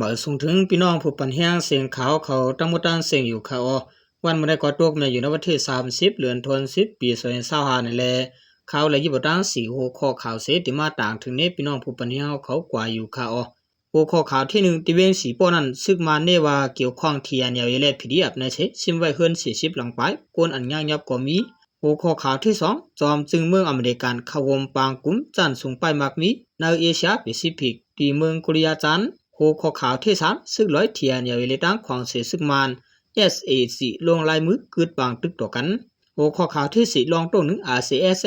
ບາຍສຸງເຖິງພີ່ນ້ອງຜູ້ປັນແຮງສຽງຂ່າວເຂົາທັງໝົດທັງເສັງຢູ່ຄ່າເນາະ. ວັນມື້ໃດກໍຕົກແມ່ນຢູ່ໃນວັນທີສາມສິບ ເດືອນທັນວາ ປີສອງພັນຊາວຫ້ານີ້ແຫຼະ. ຂ່າວລະຍິບເອົາຕັ້ງສີ່ຫົວຂໍ້ຂ່າວເສ ທີ່ມາຕາງເຖິງໃນພີ່ນ້ອງຜູ້ປັນແຮງເຮົາເຂົາກວ່າຢູ່ຄ່າເນາະ. ຫົວຂໍ້ຂ່າວທີໜຶ່ງ ທີ່ວຽງສີປໍ້ນັ້ນ ຊຶກມານເນວ່າກ່ຽວຂ້ອງ ທີເອັນແອລເອ ແລະ ພີດີເອັຟ ໃນເສ ຊິມໄວ້ເຮືອນສີ່ສິບຫຼັງປາຍ ຄົນອັນຍາກຫຍັບກໍມີ. ຫົວຂໍ້ຂ່າວທີສອງ ຈອມຈຶ່ງເມືອງອາເມລິກັນເຂົ້າຮ່ວມປາງກຸ່ມຊັ້ນສູງປ້າຍມັກມີໃນເອເຊຍແປຊິຟິກ ທີ່ເມືອງໂກລິຍາຈານ. ຫົວຂໍ້ຂ່າວທີສາມ ຊຶກລອຍ ທີເອັນແອລເອ ແລະ ທາງຂວາງເສຊຶກມານ ເອສເອເອ ລົງລາຍມືກຶດປາງຕຶກຕໍ່ກັນ. ຫົວຂໍ້ຂ່າວທີສີ່ ລອງໂຕ້ໜຶ່ງ ອາເຊເອສເອສ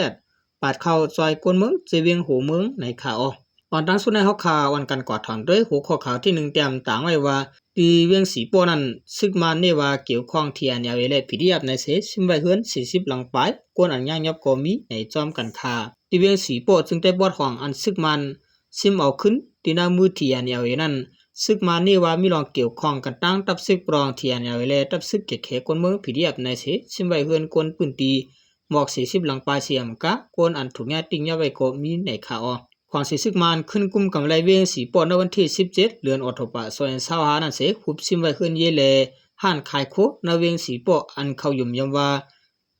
ປາດເຂົ້າຊ່ອຍຄົນເມືອງທີ່ວຽງຫົວເມືອງໃນຄ່າເນາະ. ກ່ອນຕັ້ງສຸດໃນເຮົາຄ່າວັນກັນກວາດຖອນໂດຍຫົວຂໍ້ຂ່າວທີໜຶ່ງ ແຕ້ມຕາງໄວ້ວ່າ ທີ່ວຽງສີປໍ້ນັ້ນ ຊຶກມານເນວ່າກ່ຽວຂ້ອງ ທີເອັນແອລເອ ແລະ ພີດີເອັຟ ໃນເສ ຊິມໄວ້ເຮືອນສີ່ສິບຫຼັງປາຍ ຄົນອັນຍາກຫຍັບກໍມີໃນຈອມກັນຄ່າ. ທີ່ວຽງສີປໍ້ ຊຶ່ງແຕ່ບອດຫ້ອງອັນຊຶກມານຊິມເອົາຄືນທີ່ນຳມື ທີເອັນແອລເອ ນັ້ນ ຊຶກມານເນວ່າມີລອງກ່ຽວຂ້ອງກັນຕັ້ງທັບຊຶກປະລອງ ທີເອັນແອລເອ ແລະ ທັບຊຶກແກ້ແຄ້ນຄົນເມືອງ ພີດີເອັຟ ໃນເສ ຊິມໄວ້ເຮືອນຄົນພື້ນທີ່ ໝອກສີ່ສິບຫຼັງປາຍເສອຳກາ ຄົນອັນຖືກຍາດຕິງຍາໄວ້ກໍມີໃນຄ່າເນາະ. ຂວາງເສຊຶກມານຂຶ້ນກຸມກຳໄລວຽງສີປໍ້ໃນວັນທີສິບເຈັດ ເດືອນອົກໂທບາ ສອງພັນຊາວຫ້ານັ້ນເສ ຮຸບຊິມໄວ້ເຮືອນເຢ ແລະ ຮ້ານຂາຍໂຄໃນວຽງສີປໍ້ ອັນເຂົາຫຍຸມຢຳວ່າ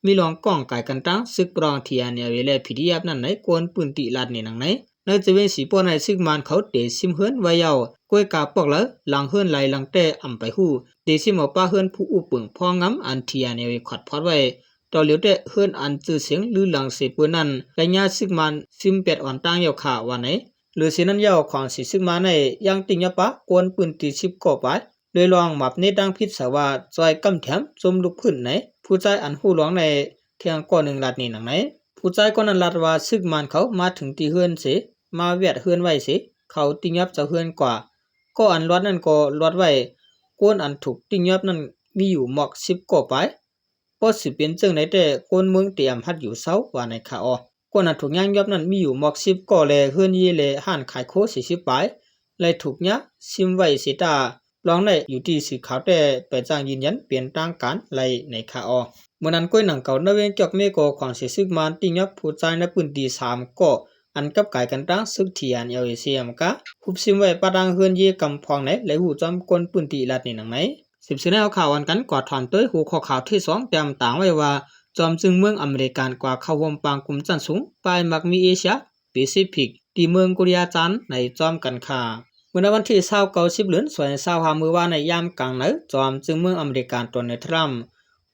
ມີລອງກ້ອງກາຍກັນຕັ້ງຊຶກປະລອງ ທີເອັນແອລເອ ແລະ ພີດີເອັຟ ນັ້ນໃນ ຄົນພື້ນທີ່ລາດໃນໜັງໃນ ໃນຈະວຽງສີປໍ້ໃນຊຶກມານເຂົາເຕະຊິມເຮືອນໄວ້ແລ້ວ ກ້ວຍກາປອກລາວ ຫຼັງເຮືອນຫຼາຍຫຼັງແຕ່ອຳໄປຮູ້ ເຕະຊິມເອົາປາເຮືອນຜູ້ອຸເປິງພອງງາມ ອັນ ທີເອັນແອລເອ ຂອດພອດໄວ້. ຕໍ່ຫຼຽວແຕ່ເຮືອນອັນຊື່ສຽງລືຫຼັງເສເປີນັ້ນ ໄລຍະຊຶກມານຊິມແປດອອນຕັ້ງແລ້ວຄ່າວ່າໃນ. ຫຼືເສນັ້ນແລ້ວ ຂອງເສຊຶກມານໃນຍັງຕິງຍາປາຄົນພື້ນທີ່ສິບກໍປາຍ ໂດຍລອງໝາບເນດດັງຜິດສາວາ ຊ່ອຍກຳແຖມຊົມລຸກພື້ນໃນ ຜູ້ຊາຍອັນຮູ້ລວງໃນ ແທງກໍໜຶ່ງລາດນີ້ໜັງໃນ ຜູ້ຊາຍກໍນັ້ນລາດວ່າ ຊຶກມານເຂົາມາເຖິງທີ່ເຮືອນເສ ມາວຽດເຮືອນໄວ້ເສ ເຂົາຕິງຍອບເຈົ້າເຮືອນກວ່າ ກໍອັນລອດນັ້ນກໍລອດໄວ້ ຄົນອັນຖືກຕິງຍອບນັ້ນມີຢູ່ໝອກສິບກໍປາຍ ບໍ່ຊິເປັນເຊິ່ງໃດແຕ່ຄົນເມືອງເຕຍມຮັດຢູ່ເຊົາວ່າໃນຄ່າເນາະ. ຄົນອັນຖືກຍາກຫຍັບນັ້ນມີຢູ່ໝອກສິບກໍ ແລະ ເຮືອນເຢ ແລະ ຮ້ານຂາຍໂຄສີ່ສິບປາຍ ແລະ ຖືກຍາຊິມໄວ້ເສຕາ ລອງໄດ້ຢູ່ທີ່ສື່ຂ່າວແຕ່ໄປຈ້າງຢືນຢັນເປັນທາງການໄດ້ໃນຄ່າເນາະ. ມື້ນັ້ນກ້ວຍໜັງເກົ່າ ໃນວຽງຈອກເມກໍຂອງເສຊຶກມານຕິງຍອບຜູ້ຊາຍໃນພື້ນທີ່ສາມກໍ ອັນກັບກາຍກັນຕັ້ງຊຶກ ທີເອັນແອລເອ ເສອຳກາ ຮຸບຊິມໄວ້ປະດັງເຮືອນເຢກຳພອງໃນ ແລະ ຮູ້ຈອມຄົນພື້ນທີ່ລາດໃນໜັງໃນ. ສິບສີ່ໃນເຮົາຂ່າວອັນກັນກວາດຖອນໂດຍຫົວຂໍ້ຂ່າວທີສອງ ແຕ້ມຕາງໄວ້ວ່າ ຈອມຈຶ່ງເມືອງອາເມລິກັນກວ່າເຂົ້າຮ່ວມປາງກຸ່ມຊັ້ນສູງ ປາຍມັກມີເອເຊຍ ແປຊິຟິກ ທີ່ເມືອງໂກລິຍາຈານໃນຈອມກັນຄ່າ. ເມື່ອໃນວັນທີຊາວເກົ້າ ສິບເດືອນ ສອງພັນຊາວຫ້າ ມື້ວານໃນຍາມກາງໃນ ຈອມຈຶ່ງເມືອງອາເມລິກັນ ໂດນັລ ທຣຳ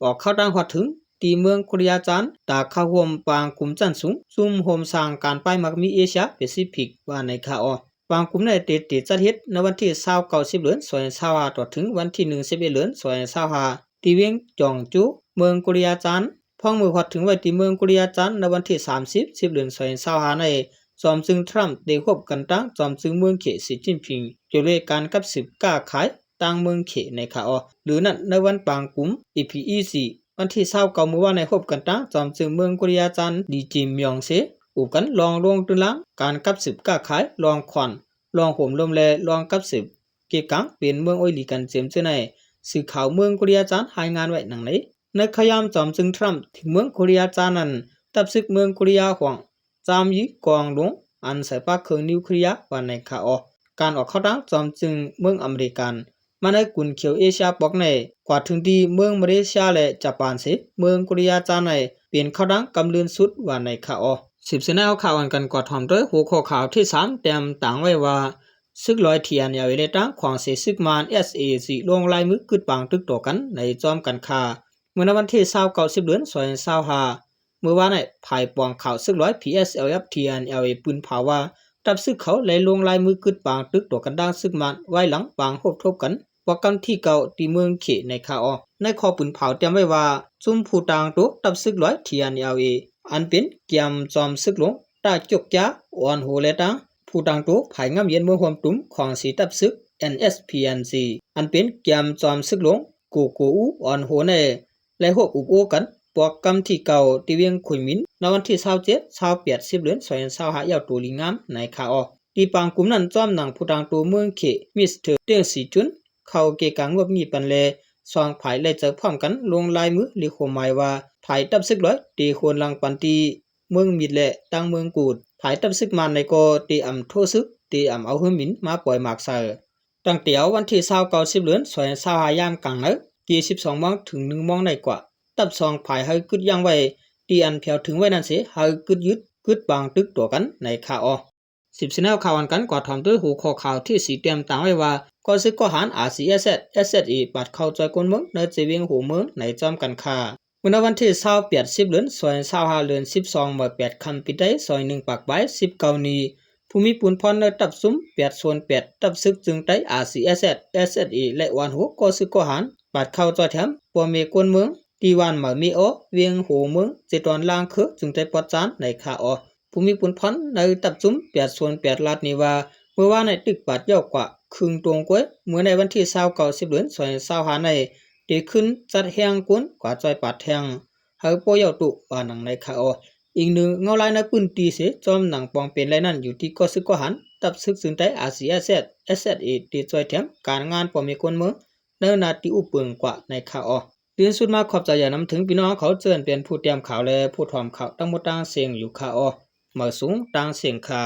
ອອກຂ່າວຕ່າງຮອດເຖິງທີ່ເມືອງໂກລິຍາຈານ ຕາເຂົ້າຮ່ວມປາງກຸ່ມຊັ້ນສູງ ຊຸມໂຮມສ້າງການປາຍມັກມີເອເຊຍແປຊິຟິກ ວ່າໃນຄ່າເນາະ. ປາງກຸ່ມໃນເຕ ເຕຈັດເຮັດໃນວັນທີຊາວເກົ້າ ສິບເດືອນ ສອງພັນຊາວຫ້າ ຕໍ່ເຖິງວັນທີໜຶ່ງ ສິບເອັດເດືອນ ສອງພັນຊາວຫ້າ ທີ່ວຽງຈອງຈູ ເມືອງໂກລິຍາຈານ. ພອງມືຮອດເຖິງໄວ້ທີ່ເມືອງໂກລິຍາຈານໃນວັນທີສາມ ສິບເດືອນ ສອງພັນຊາວຫ້າ ໃນ ຈອມຈຶ່ງທຣຳໄດ້ຮົບກັນຕັ້ງຈອມຈຶ່ງເມືອງເຂ ສີຈິ້ນຜິງ ກ່ຽວດ້ວຍການກັບສືບຄ້າຂາຍ ຕ່າງເມືອງເຂໃນຄ່າເນາະ. ຫຼືນັ້ນໃນວັນປາງກຸ່ມ ເອພີອີຊີ ວັນທີຊາວເກົ້າ ມື້ວານໃນ ຮົບກັນຕັ້ງຈອມຈຶ່ງເມືອງໂກລິຍາຈານ ລີຈິມຢອງເຊ ໂອ້ກັນລອງລົງທຶນລາງ ການກັບສືບຄ້າຂາຍ ລອງຂວັນ ລອງໂຮມລົມ ແລະ ລອງກັບສືບເກກາງເປັນເມືອງໂອຍຫຼີກັນເຈີມເຈີໃນ ສື່ຂ່າວເມືອງໂກລິຍາຈານລາຍງານໄວ້ດັ່ງໃດ. ໃນຂະຍາມຈອມຈຶ່ງທຣຳເຖິງເມືອງໂກລິຍາຈານນັ້ນ ທັບຊຶກເມືອງໂກລິຍາຂອງ ຈາມຢີກອງຫຼວງ ອັນໃສ່ປາກເຄື່ອງນິວເຄລຍ ວ່າໃນຄ່າເນາະ. ການອອກຂ່າວຕ່າງຈອມຈຶ່ງເມືອງອາເມລິກັນ ມາໃນກຸນຂຽວເອເຊຍປອກໃນ ກວ່າເຖິງທີ່ເມືອງມາເລເຊຍ ແລະ ຈາປານເສ ເມືອງໂກລິຍາຈານໃນ ເປັນຂ່າວດັງກຳເລື່ອນສຸດ ວ່າໃນຄ່າເນາະ. ສິບສີ່ໃນເຮົາຂ່າວອັນກັນກວາດຫອມໂດຍຫົວຂໍ້ຂ່າວທີສາມ ແຕ້ມຕາງໄວ້ວ່າ ຊຶກລອຍ ທີເອັນແອລເອ ແລະ ທາງຂວາງເສຊຶກມານ ເອສເອເອ ລົງລາຍມືກຶດປາງຕຶກຕໍ່ກັນໃນຈອມກັນຄ່າ. ເມື່ອໃນວັນທີຊາວເກົ້າ ສິບເດືອນ ສອງພັນຊາວຫ້າ ມື້ວານໃນ ຝ່າຍປອງຂ່າວຊຶກລອຍ ພີເອສແອລເອັຟ ທີເອັນແອລເອ ປືນເຜົາວ່າ ທັບຊຶກເຂົາໄດ້ລົງລາຍມືກຶດປາງຕຶກຕໍ່ກັນດ້ານຊຶກມານ ວາຍຫຼັງປາງຮົບທົບກັນ ປອກກຳທີເກົ້າ ທີ່ເມືອງເຂ ໃນຄ່າເນາະ. ໃນຂໍ້ປືນເຜົາແຕ້ມໄວ້ວ່າ ຊຸມຜູ້ຕ່າງໂຕທັບຊຶກລອຍ ທີເອັນແອລເອ ອັນເປັນກຽມຈອມຊຶກຫຼວງ ຕາຈົກຈາ ອອນໂຮ ແລະ ຕ່າງຜູ້ຕ່າງໂຕ ພາຍງາມເຢັນເມືອງຮ່ວມຕຸມຂອງສີ່ທັບຊຶກ ເອັນເອສພີເອັນຈີ ອັນເປັນກຽມຈອມຊຶກຫຼວງ ໂກໂກອູ ອອນໂຮ ໃນ ໄດ້ຮ່ວມອຸບໂອ້ກັນ ປອກກຳທີເກົ້າ ທີ່ວຽງຂຸຍມິນ ໃນວັນທີຊາວເຈັດ ຊາວແປດ ສິບເດືອນ ສອງພັນຊາວຫ້າ ແອວໂຕລີງາມ ໃນຄ່າເນາະ. ທີ່ປາງກຸ່ມນັ້ນ ຈອມໜັງຜູ້ຕ່າງໂຕເມືອງເຂ ມິສເທີ ເຕັງສີຈຸນ ເຂົ້າເກກາງງວບມີດປັນ ແລະ ສອງຝ່າຍໄດ້ໃຈພ້ອມກັນລົງລາຍມືລິໂຄມໝາຍວ່າ ຝ່າຍທັບຊຶກລອຍ ເຕໂຄນຫຼັງປັນທີ່ເມືອງມິດ ແລະ ຕ່າງເມືອງກູດ, ຝ່າຍທັບຊຶກມານໃນກໍເຕອຳໂທຊຶກ ເຕອຳເອົາເຮືອບິນມາປ່ອຍໝາກໃສ່. ຕັ້ງແຕ່ວັນທີຊາວເກົ້າ ສິບເດືອນ ສອງພັນຊາວຫ້າ ຍາມກາງໃນ ເວລາສິບສອງໂມງເຖິງໜຶ່ງໂມງໃນກວ່າ ທັບສອງຝ່າຍໃຫ້ກຶດຢັ້ງໄວ້ ທີ່ອັນແຜວເຖິງໄວ້ນັ້ນເສ ໃຫ້ກຶດຍຶດ ກຶດບັງຕຶກຕົວກັນໃນຄາອໍ. ສິບສຽງແນວຂ່າວອັນກັນກວ່າ ຖອມດ້ວຍຫົວຂໍ້ຂ່າວທີ່ສີແຕ້ມຕາງໄວ້ວ່າ ກໍຊຶກກໍຫານ ອາຊີເອສເອສ ເອສເອສອີ ບາດເຂົ້າຊ່ອຍຄົນເມືອງ ໃນເຈວຽງຫົວເມືອງ ໃນຈອມກັນຄ່າ. ເມື່ອໃນວັນທີຊາວແປດ ສິບເດືອນ ສອງພັນຊາວຫ້າ ເດືອນສິບສອງ ເມື່ອແປດຄ່ຳປີໄຕ ສອງພັນໜຶ່ງຮ້ອຍປາຍສິບເກົ້ານີ້ ຜູ້ມີປຸນພອນໃນຕັບຊຸມ ແປດສູນແປດ ຕັບຊຶກຈຶ່ງໄຕ ອາຊີເອສເອສ ເອສເອສອີ ແລະ ອວນໂຮ ກໍຊຶກກໍຫານ ບາດເຂົ້າຊ່ອຍແຖມ ພໍ່ແມ່ຄົນເມືອງ ທີ່ບ້ານໝາເມອໍ ວຽງຫົວເມືອງ ເຈຕອນລ່າງ ເຂດຈຶ່ງໄຕປອດຈານ ໃນຄາອໍ. ຜູ້ມີປຸນພອນໃນຕັບຊຸມ ແປດສູນແປດ ລາດນີ້ວ່າ ເມື່ອວານໃນຕຶກບາດເຍົາກວ່າເຄິ່ງຕົງກວ່າ ເມື່ອໃນວັນທີຊາວເກົ້າ ສິບເດືອນ ສອງພັນຊາວຫ້າໃນ ໄດ້ຂຶ້ນຈັດແຮງກົນກວ່າຊ່ອຍປາດແທງ ໃຫ້ບໍ່ເຍົາຕຸ ວ່າໜັງໃນຄາອໍ. ອີກໜຶ່ງເງົາລາຍໃນພື້ນທີ່ເສ ຈອມໜັງປອງເປັນລາຍນັ້ນ ຢູ່ທີ່ກໍຊຶກກໍຫານ ຕັບຊຶກຊຶງໄຕ ອາຊີເອສເອສ ເອສເອສອີ ທີ່ຊ່ວຍແຖມການງານພໍ່ແມ່ຄົນເມືອງ ໃນໜ້າທີ່ອຸບເບິ່ງກວ່າໃນຄາອໍ. ທີ່ສຸດມາ ຂອບໃຈຢ່າງນຳເຖິງພີ່ນ້ອງເຂົາ ເຊິ່ງເປັນຜູ້ແຕ້ມຂ່າວ ແລະ ຜູ້ຖອມຂ່າວທັງໝົດທັງເສງຢູ່ຄາອໍ. ມາສູງຕ່າງເສງຄ່າ.